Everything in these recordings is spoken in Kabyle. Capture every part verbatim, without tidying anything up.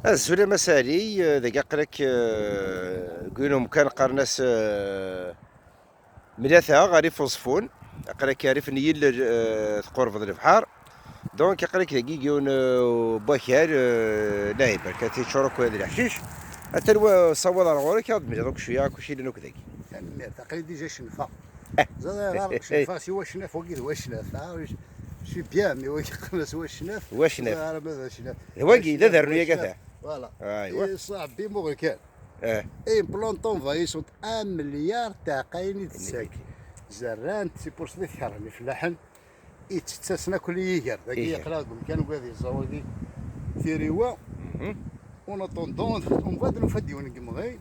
Azul a Mass Ali, eh, dagi aql-ak, eh, deg yiwen umkan qqaren-as, eh, Mlata ɣer Ifuẓfun, aql-ak rrif n Yilel, eh, tqurbeḍ lebḥer. Donc aql-ak dagi deg yiwen, eh, n wakal, eh, lahi berka tiččur akk d leḥcic. Atan wa ṣawaḍ ar ɣur-k, ad d-mliḍ akk cwiya, akk yellan akk dagi. Tanemmirt, aql-i déjà cennfeɣ. Eh. Ẓriɣ ɣer cennfeɣ si wacnaf, wagi d wacnaf. Ah, je suis bien, mais wagi qqaren-as wacnaf. Wacnaf. Ẓriɣ ara ma d wacnaf. D wagi, d adarnu-yag ata. Voilà. Aywa. Eh, ṣaḥbi muɣel kan. Eh. Une plante envahissante, un milliard taɛqayin i d-tessaki. Zerran-t, c'est pour ça i t-kerhen ifellaḥen. Ittett-asen akk yiger. Dagi iger. Aql-aɣ deg umkan wagi ad yeẓẓawagi tiriwa. Mhm. En attendant, on va nufa-d yiwen n yemɣi.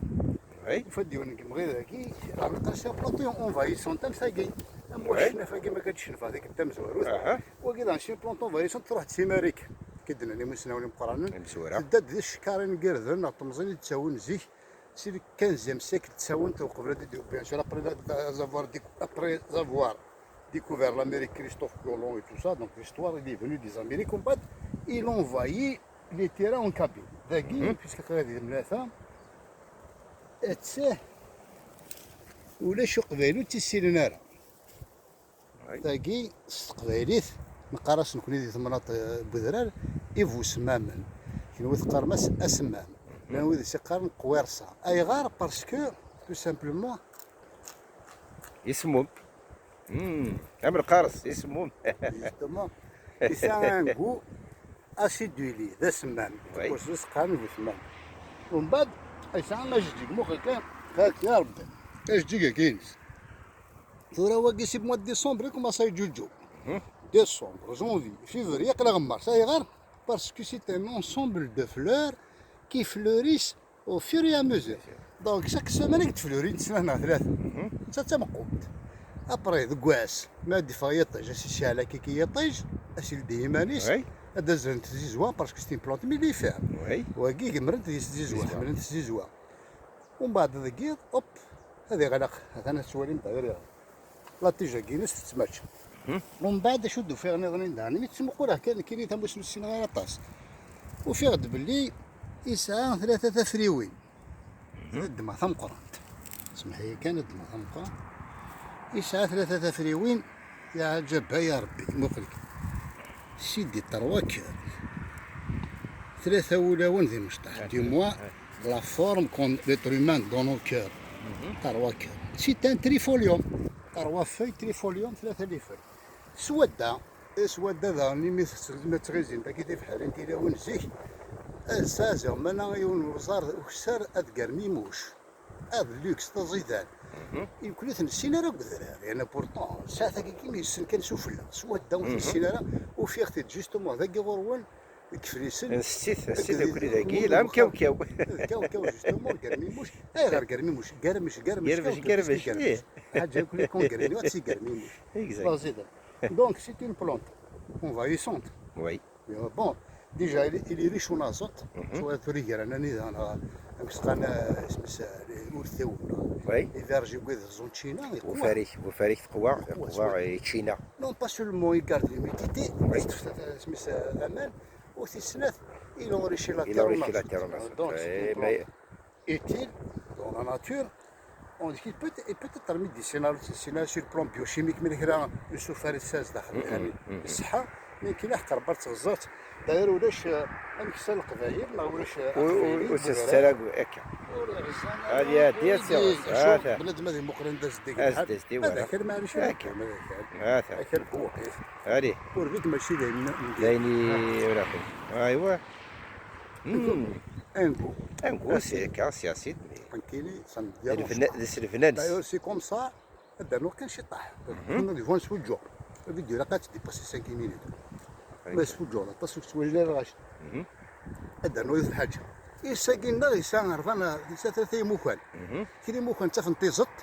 Oui. Nufa-d yiwen n yemɣi dagi, aql-as une plante envahissante am tagi. Am wacnaf-agi ma akka d-cennfeɣ deg tamezwarut. Aha. Wagi d une plante envahissante, truḥ-d si Marikan. Ki d-nnan imusnawen imeqqranen. Imezwura. Tedda-d di ccekkarin n yirden neɣ temẓin i d-ttawin zik. C'est le quinzième siècle, ttawin-t uqbel ad d-, bien sûr, après la, les avoir décou-, après avoir découvert l'Amérique, Christophe Colomb et tout ça, donc l'histoire, il est venu des Amériques, en fait, il envahit les terrains en Kabylie. Dagi, mhm, puisque aql-i di Mlata, ttah, ulac uqbayli ur tt-issinen ara. Tagi, s teqbaylit, neqqar-as nekni di temnaḍt, eh, n wedrar, Ibusmamen. Kenwi teqqarem-as asemmam. Llan wid i s-iqqaren qwirṣa. Ayɣer? Parce que, tout simplement, isemmum. Hmm, am lqaṛes, isemmum. Justement, yesɛa un goût acidulé, d asemmam. Oui. Ur s-qqaren Ibusmamen. Umbeɛd, yesɛa ajeǧǧig, muqel kan, hak ya Rebbi. Ajeǧǧig-agi-ines. Tura wagi, si mois de décembre, i commence à yeǧǧuǧǧu. Mhm. Décembre, janvier, février, aql-aɣ mars. Ayɣer? Parce que c'est un ensemble de fleurs qui fleurissent au fur et à mesure. Bien sûr. Donc, chaque semaine, i d-fleurit snat neɣ tlata. Mhm. Netta d tameqqumt. Après, deg wass, ma d-iffeɣ yiṭij, as-isseɛla kiki yiṭij, as-ildi iman-is, oui, ad d-azrent tzizwa, parce que c'est une plante mellifère. Oui. Wagi, gemrent di tzizwa, tzizwa, ḥemmlent tzizwa. Umbeɛd deg yiḍ, hop, ad iɣleq. Atan ad twalim, d aɣir iɣleq. La tige-agi-ines tettmačč. Mhm. Umbeɛd, acu d-ufiɣ niḍen daɣen, mi ttmuquleɣ kan nekkini tamusni ur ssineɣ ara aṭas. Ufiɣ-d belli yesɛa tlata tafriwin. Mhm. Ad ddmeɣ tameqqrant. Semmeḥ-iyi kan, ad ddmeɣ tameqqrant. Yesɛa tlata tafriwin, ya ɛǧaba ya Rebbi, muqel kan. Sidi, trois cœurs. Tlata wulawen d imecṭaḥ. Ah, du moins, ah, la forme qu'ont l'être humain dans nos cœurs. Mhm. Trois cœurs. C'est un trifolium. Trois feuilles trifolium, tlata les feuilles. Swadda, swadda daɣen, imi tettɣ-, ma ttɣizint, akka tibḥirin tilawin zik, ass-a ziɣ mana yiwen n uẓar ukessar ad germimuc. Ah, d luxe, d aẓidan. Mhm. Nekkni ur t-nessin ara deg udrar, yani, pourtant, ssaɛt-agi kan yessen kan sufella, swadda ur t-nessin ara, ufiɣ-t-id, justement, dagi ɣur-wen, deg Iflisen. Nsett-it, nsett-it nekkni dagi, d amkawkaw. D kawkaw, justement, germimuc. Ayɣer germimuc? Germec, germec, germec, kawkaw, germec, germec. Ih. Ḥaǧa akk li kon germimuc, ad tt-igermimuc. Exact. D aẓidan. Donc, c'est une plante envahissante. Oui. Bon, déjà, il est, il est riche en azote. Mhm. Tura tura gar-aneɣ, amek s-qqaren, eh, isem-is, eh, urtaw, oui, les vergers, wid ẓẓun ččina, yeqwa. Ufarik, ufarik teqwa, teqwa, teqwa, eh, ččina. Non, pas seulement il garde l'humidité, oui, mais isem-is, eh, aman, u tis snat, il enrichit la terre en azote. Il enrichit la terre en azote. Donc, c'est une plante utile dans la nature. On dit qu'il peut, il peut être médicinal aussi, sur le plan biochimique, mais il y a une souffrance de la santé. Mais qui n'a qu'à repartir aux autres. D'ailleurs, ulac, eh, amek s Leqbayel, ma ulac, eh, ur, ur, aqbayli, ur s-tessara akka. Ur iɣeẓẓan ara, ur iɣeẓẓan ara. Bnadem ad imuqel anda zeddigen. Ad zeddigen, voilà. Hada kan, maɛlic, hada kan. Hada kan. Hada kan, buqit. Allez. Ur bik mačči d ayen n, d ayen i ur axin. Aywa. Hmm. Un goût. Un goût, c'est, c'est acide, mais nekkini, ça me dérange pas. D lefnan. D'ailleurs, c'est comme ça, ad d-rnuɣ kan ciṭṭaḥ. Mhm. Kunna di vwan sfuǧǧuɣ. Vidéo ilaq ad tdépasser cinq minutes. Ma sfuǧǧuɣ, aṭas ur tettwali ara lɣaci. Mhm. Ad d-rnuɣ yiwet lḥaǧa. Ass-agi-nneɣ yesɛa rebɛa, yesɛa tlata imukan. Mhm. Kra imukan ttafen tiẓeṭ,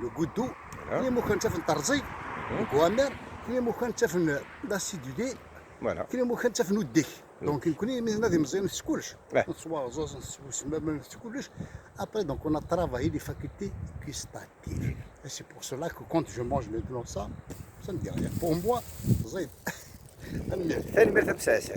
le goudou. Voilà. Kra imukan ttafen terẓi, mhm, le goammer. Kra imukan ttafen l'acidulé. Voilà. Kra imukan ttafen uddik. Donc, nekkni, mi nella d imeẓyanen, ntett kullec. Eh. Nettwaɣẓaẓ, nettwasemmam, nettett kullec. Après, donc, on a travaillé les facultés gustatives. Et c'est pour cela que quand je mange maintenant ça, ça ne dit rien. Pour moi, ẓid. Tanemmirt. Tanemmirt a Mesɛad.